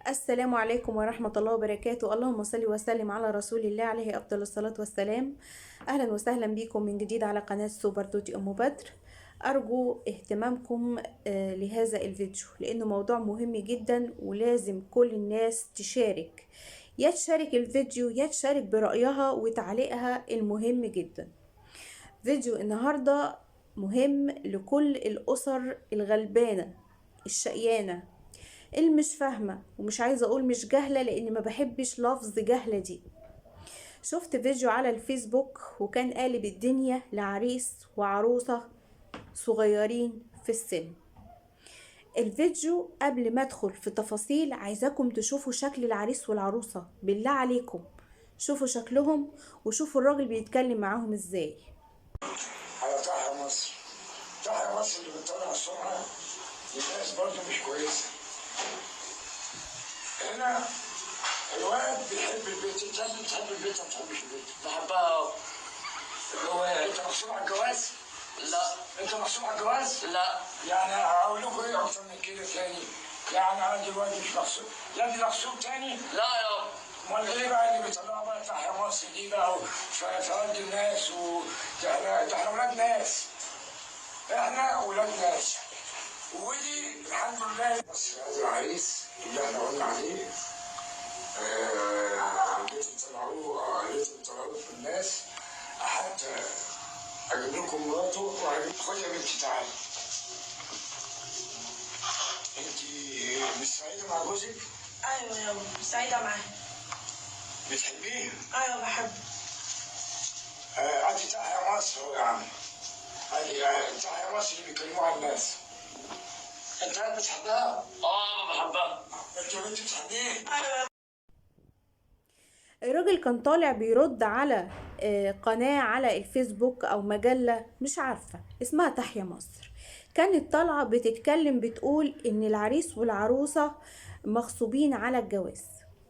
السلام عليكم ورحمة الله وبركاته. اللهم صل وسلم على رسول الله عليه أفضل الصلاة والسلام. أهلا وسهلا بكم من جديد على قناة سوبر توتي أم بدر. أرجو اهتمامكم لهذا الفيديو لأنه موضوع مهم جدا ولازم كل الناس تشارك، يا تشارك الفيديو يا تشارك برأيها وتعليقها المهم جدا. فيديو النهاردة مهم لكل الأسر الغلبانة الشقيانة اللي مش فاهمة، ومش عايزة أقول مش جاهلة لأن ما بحبش لفظ جهلة دي. شفت فيديو على الفيسبوك وكان قالب الدنيا لعريس وعروسة صغيرين في السن. الفيديو قبل ما ادخل في تفاصيل عايزاكم تشوفوا شكل العريس والعروسة، بالله عليكم شوفوا شكلهم وشوفوا الراجل بيتكلم معاهم ازاي. على تحيا مصر، تحيا مصر اللي بتطلع سمعة للناس برضه مش كويسة. هنا الواد بيحب البيت، انت لازم تحب البيت، ما تحبش البيت. بحبها. اللي هو انت مغصوب على الجواز؟ لا. انت مغصوب على الجواز؟ لا. يعني هقول لكم ايه اكتر من كده تاني؟ يعني انا دلوقتي مش مغصوب، لا دي مغصوب تاني؟ لا يا امال ايه بقى اللي بيطلعوا بقى تحيا مصر دي بقى وفرد الناس و ده احنا ولاد ناس. احنا ولاد ناس. ودي الحمد لله. بس هذا العريس اللي احنا قلنا عليه لازم طلعوه، لازم طلعوه في الناس حتى اجيب لكم مراته. وهجيب خدي يا بنتي تعالي. انت مش سعيدة مع جوزك؟ ايوه يا ماما سعيدة معاه. بتحبيه؟ ايوه بحبه. ادي تحيا مصر يا عم، ادي تحيا مصر اللي بيكلموها الناس. انت بتحبها؟ اه بحبها. انت يا بنتي بتحبيه؟ ايوه. الراجل كان طالع بيرد على قناة على الفيسبوك او مجلة مش عارفة اسمها تحيا مصر، كانت طالعة بتتكلم بتقول ان العريس والعروسة مغصوبين على الجواز،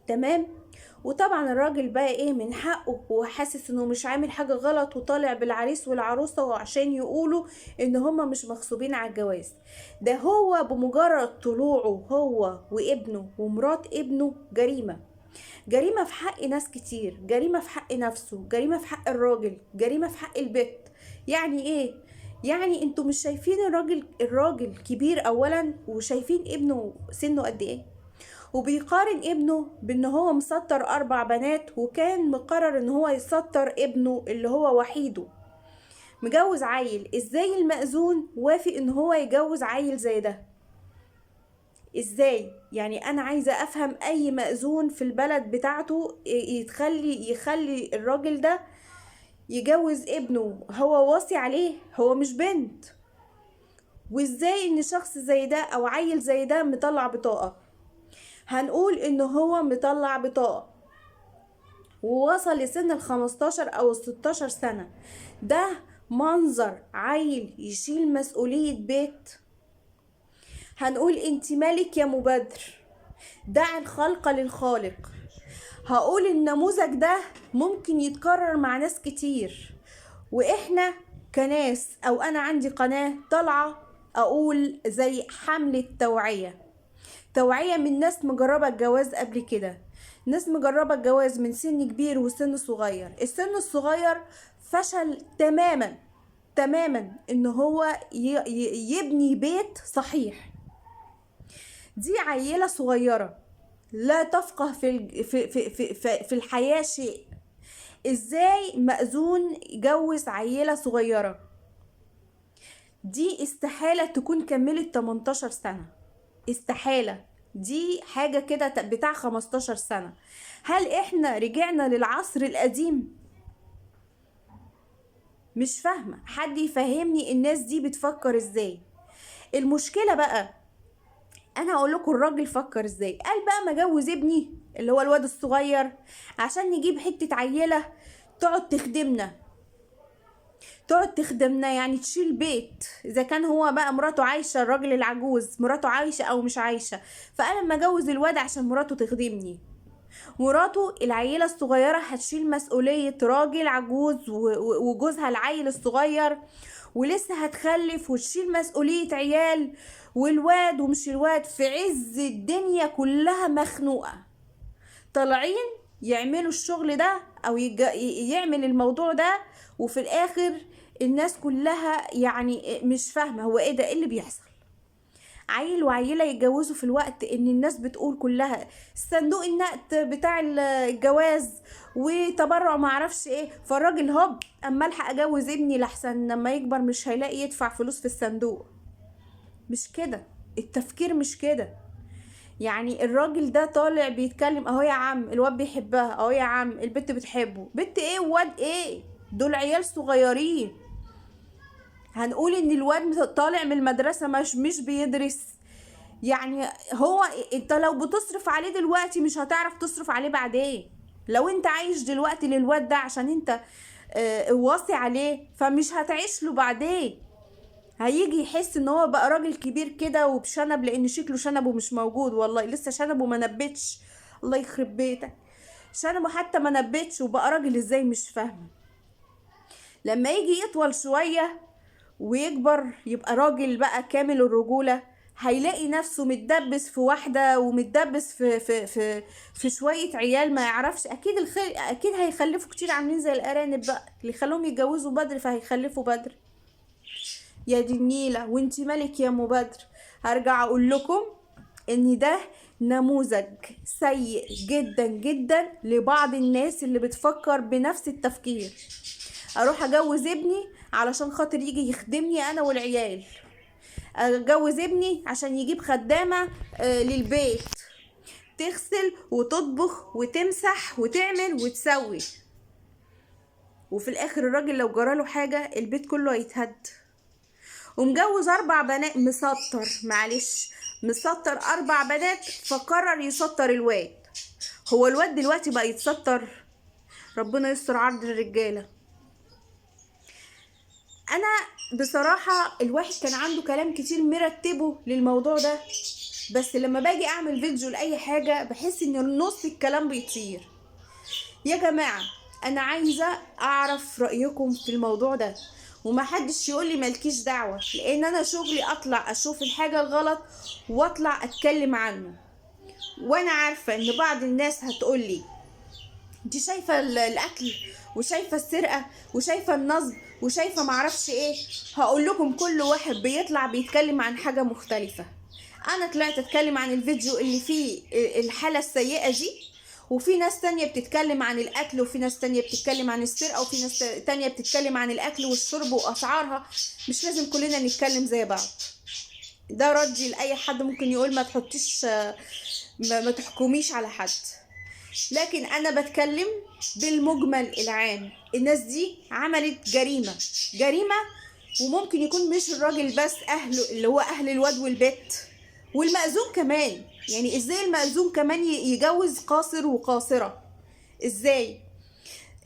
تمام؟ وطبعا الراجل بقى ايه من حقه، هو حاسس انه مش عامل حاجة غلط وطالع بالعريس والعروسة وعشان يقولوا ان هما مش مغصوبين على الجواز. ده هو بمجرد طلوعه هو وابنه ومرات ابنه جريمة، جريمة في حق ناس كتير، جريمة في حق نفسه، جريمة في حق الراجل، جريمة في حق البت. يعني ايه؟ يعني انتوا مش شايفين الراجل كبير اولا، وشايفين ابنه سنة قد ايه، وبيقارن ابنه بان هو مسطر 4 بنات، وكان مقرر ان هو يسطر ابنه اللي هو وحيده، مجوز عيل. ازاي المأذون وافق ان هو يجوز عيل زي ده؟ ازاي؟ يعني انا عايزة افهم اي مأذون في البلد بتاعته يخلي الراجل ده يجوز ابنه، هو واصي عليه، هو مش بنت. وازاي ان شخص زي ده او عيل زي ده مطلع بطاقة؟ هنقول ان هو مطلع بطاقة ووصل لسن 15 او 16 سنة، ده منظر عيل يشيل مسؤولية بيت؟ هنقول انت مالك يا مبادر، دع الخلق للخالق. هقول النموذج ده ممكن يتكرر مع ناس كتير، واحنا كناس او انا عندي قناة طالعة اقول زي حملة توعية، توعية من ناس مجربة الجواز قبل كده، ناس مجربة الجواز من سن كبير وسن صغير. السن الصغير فشل تماما تماما ان هو يبني بيت صحيح. دي عيلة صغيرة لا تفقه في الحياة شيء. ازاي مأذون يجوز عيلة صغيرة؟ دي استحالة تكون كملت 18 سنة، استحالة، دي حاجة كده بتاع 15 سنة. هل احنا رجعنا للعصر القديم؟ مش فاهمة، حد يفهمني الناس دي بتفكر ازاي. المشكلة بقى انا هقول لكم الراجل فكر ازاي. قال بقى ما اجوز ابني اللي هو الواد الصغير عشان نجيب حتة عيلة تقعد تخدمنا، تقعد تخدمنا يعني تشيل بيت. اذا كان هو بقى مراته عايشة، الراجل العجوز مراته عايشة او مش عايشة، فانا لما اجوز الواد عشان مراته تخدمني، مراته العيلة الصغيرة هتشيل مسؤولية راجل عجوز وجوزها العيل الصغير ولسه هتخلف وتشيل مسؤولية عيال والواد ومش الواد، في عز الدنيا كلها مخنوقة، طالعين يعملوا الشغل ده او يعمل الموضوع ده، وفي الاخر الناس كلها يعني مش فاهمة هو ايه ده، ايه اللي بيحصل. عيل وعيلة يتجوزوا في الوقت ان الناس بتقول كلها صندوق النقد بتاع الجواز وتبرع معرفش ايه، فالراجل هوب اما الحق اجوز ابني لحسن لما يكبر مش هيلاقي يدفع فلوس في الصندوق. مش كده التفكير، مش كده. يعني الراجل ده طالع بيتكلم اهو يا عم الواد بيحبها، اهو يا عم البت بتحبه، بنت ايه وواد ايه، دول عيال صغيرين. هنقول ان الواد طالع من المدرسة مش بيدرس، يعني هو انت لو بتصرف عليه دلوقتي مش هتعرف تصرف عليه بعدين. لو انت عايش دلوقتي للواد ده عشان انت واصي عليه فمش هتعيش له بعدين. هيجي يحس ان هو بقى راجل كبير كده وبشنب، لان شكله شنبه مش موجود، والله لسه شنبه ما نبتش، الله يخرب بيتك، شنبه حتى ما نبتش وبقى راجل ازاي مش فاهمه. لما يجي يطول شوية ويكبر يبقى راجل بقى كامل الرجولة، هيلاقي نفسه متدبس في واحدة ومتدبس في في في في شوية عيال ما يعرفش، اكيد اكيد هيخلفوا كتير، عاملين زي الارانب بقى اللي خلوهم يتجوزوا بدري فهيخلفوا بدري. يا دي النيله، وانتي مالك يا ام بدر. هرجع اقول لكم ان ده نموذج سيء جدا جدا لبعض الناس اللي بتفكر بنفس التفكير. اروح اجوز ابني علشان خاطر يجي يخدمني انا والعيال، اجوز ابني عشان يجيب خدامه للبيت تغسل وتطبخ وتمسح وتعمل وتسوي، وفي الاخر الراجل لو جراله حاجة البيت كله هيتهد. ومجوز 4 بنات، مسطر، معلش مسطر 4 بنات، فقرر يسطر الواد. هو الواد دلوقتي بقى يتسطر؟ ربنا يستر عرض الرجالة. انا بصراحة الواحد كان عنده كلام كتير مرتبه للموضوع ده، بس لما باجي اعمل فيديو لاي حاجة بحس ان نص الكلام بيطير. يا جماعة انا عايزه اعرف رايكم في الموضوع ده، وما حدش يقول لي مالكيش دعوه، لان انا شغلي اطلع اشوف الحاجة الغلط واطلع اتكلم عنه. وانا عارفه ان بعض الناس هتقول لي انت شايفه الاكل وشايفه السرقة وشايفه النصب وشايفه معرفش ايه. هقول لكم كل واحد بيطلع بيتكلم عن حاجة مختلفة. انا طلعت اتكلم عن الفيديو اللي فيه الحالة السيئة دي، وفي ناس تانية بتتكلم عن الاكل، وفي ناس تانية بتتكلم عن السرقة، وفي ناس تانية بتتكلم عن الاكل والشرب واسعارها. مش لازم كلنا نتكلم زي بعض. ده ردي لاي حد ممكن يقول ما تحطيش ما تحكميش على حد، لكن انا بتكلم بالمجمل العام. الناس دي عملت جريمة، جريمة، وممكن يكون مش الراجل بس، اهله اللي هو اهل الواد والبت والمأذون كمان. يعني ازاي المأذون كمان يجوز قاصر وقاصرة؟ ازاي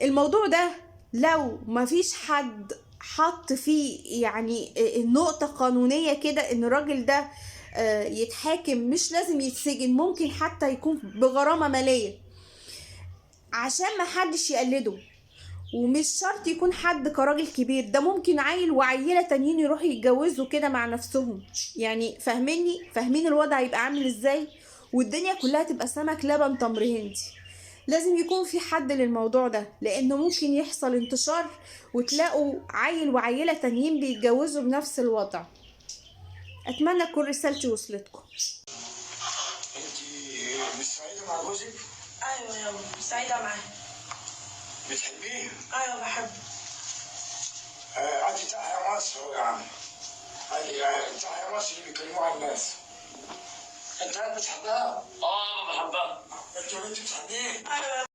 الموضوع ده لو ما فيش حد حط فيه يعني نقطة قانونية كده ان الراجل ده يتحاكم، مش لازم يتسجن، ممكن حتى يكون بغرامة مالية عشان ما حدش يقلده. ومش شرط يكون حد كراجل كبير، ده ممكن عيل وعيلة تانيين يروحوا يتجوزوا كده مع نفسهم. يعني فاهميني؟ فاهمين الوضع هيبقى عامل ازاي؟ والدنيا كلها تبقى سمك لبن تمر هندي. لازم يكون في حد للموضوع ده، لانه ممكن يحصل انتشار وتلاقوا عيل وعيلة تانيين بيتجوزوا بنفس الوضع. اتمنى تكون رسالتي وصلتكم. انت مش سعيدة مع جوزك؟ ايوه يابا سعيدة معاه. بتحبيه؟ ايوه بحبه. ادي تحيا مصر يا عم. ادي تحيا مصر اللي بيكلموها الناس. انت بتحبها؟ اه بحبها. انت بتحبيه؟ ايوه.